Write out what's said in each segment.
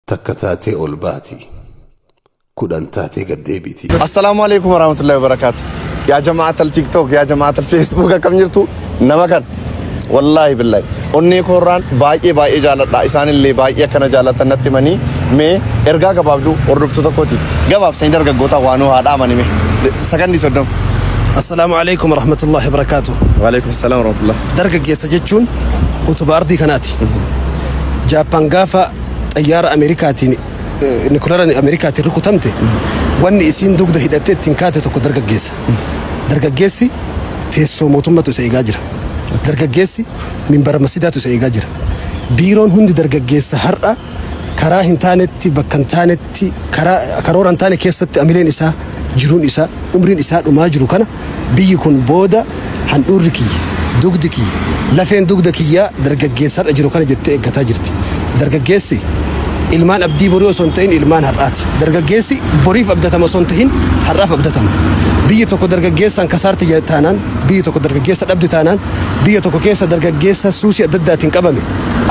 Takka taatee ol baati. 10 taatee gad deebiti. Assalaamu alaikum warahmatullahi wabarakatuh. Yaa jama'atal TikTok, yaa jama'atal Facebook, akkam jirtu? Nama kana wallaahi billahi onnee koorraan baay'ee baay'ee jaaladha. Isaanillee baay'ee akkana jaalatan natti himanii, mee ergaa gabaabduu hordoftoota kootiif gabaabsanii dargaggoota waanuu haa dhaamani, mee sakandii 30. Assalaamu alaikum warahmatullahi wabarakaatuh. Waalaikum salaam warahmatullah. Dargaggeessa jechuun utubaa ardii kanaati. Jaappaan gaafa xayyaara Ameerikaatiin, nuclear Ameerikaatiin rukutamte, wanni isiin dugda hidhattee ittiin kaate tokko dargaggeessa. Dargaggeessi teessoo mootummatu isa eegaa jira. Dargaggeessi minbara masjidaatu isa eegaa jira. Biiroon hundi dargaggeessa har'a karaa hin taanetti, bakka hin taanetti, karaa karoora hin taane keessatti amileen isaa, jiruun isaa, umriin isaa dhumaa jiru kana, biyyi kun booda handhuurri kiyya, dugdi kiyya, lafeen dugda kiyyaa dargaggeessa har'a jiru kana jettee eeggataa jirti. Dargaggeessi ilmaan abdii borii osoo hin ta'in ilmaan har'aati. Dargaggeessi boriif abdatama osoo hin ta'in har'aaf abdatama. Biyyi tokko dargaggeessaan kasaarti taanaan, biyyi tokko dargaggeessa dhabdi taanaan, biyya tokko keessa dargaggeessa suusii adda addaatiin qabame,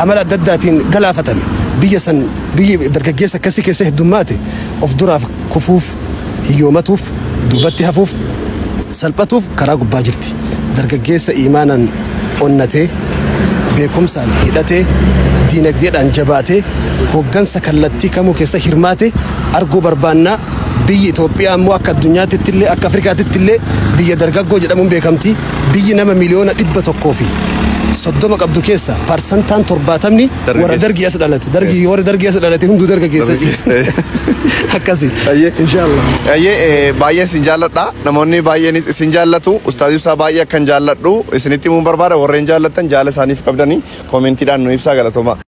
amala adda addaatiin galaafatame, biyya san, biyyi dargaggeessa akkasii keessa heddummaate of duraaf kufuuf, hiyyoomatuuf, duubatti hafuuf, salphatuuf karaa gubbaa jirti. Dargaggeessa imaanaan onnatee, beekumsaan hidhatee, diinagdeedhaan jabaatee, hooggansa kallattii kamuu keessa hirmaate arguu barbaannaa. Biyyi Itoophiyaa immoo akka addunyaatti illee, akka Afrikaatti illee biyya dargaggoo jedhamuun beekamti. Biyyi nama 130 miliyoona qabdu keessa parsantaan 70ni warra dargii as dhalate. Dargii, warra dargii as dhalate hunduu dargaggeessa. Akkasi. Inshaallah. Ayyee, baay'ee isin jaalladha. Namoonni baay'eenis isin jaallatu. Ustaaz Ibsaa baay'ee akkan jaalladhu isinitti himuun barbaada. Warreen jaallattan jaala isaaniif qabdanii koomentiidhaan nu ibsaa, galatooma.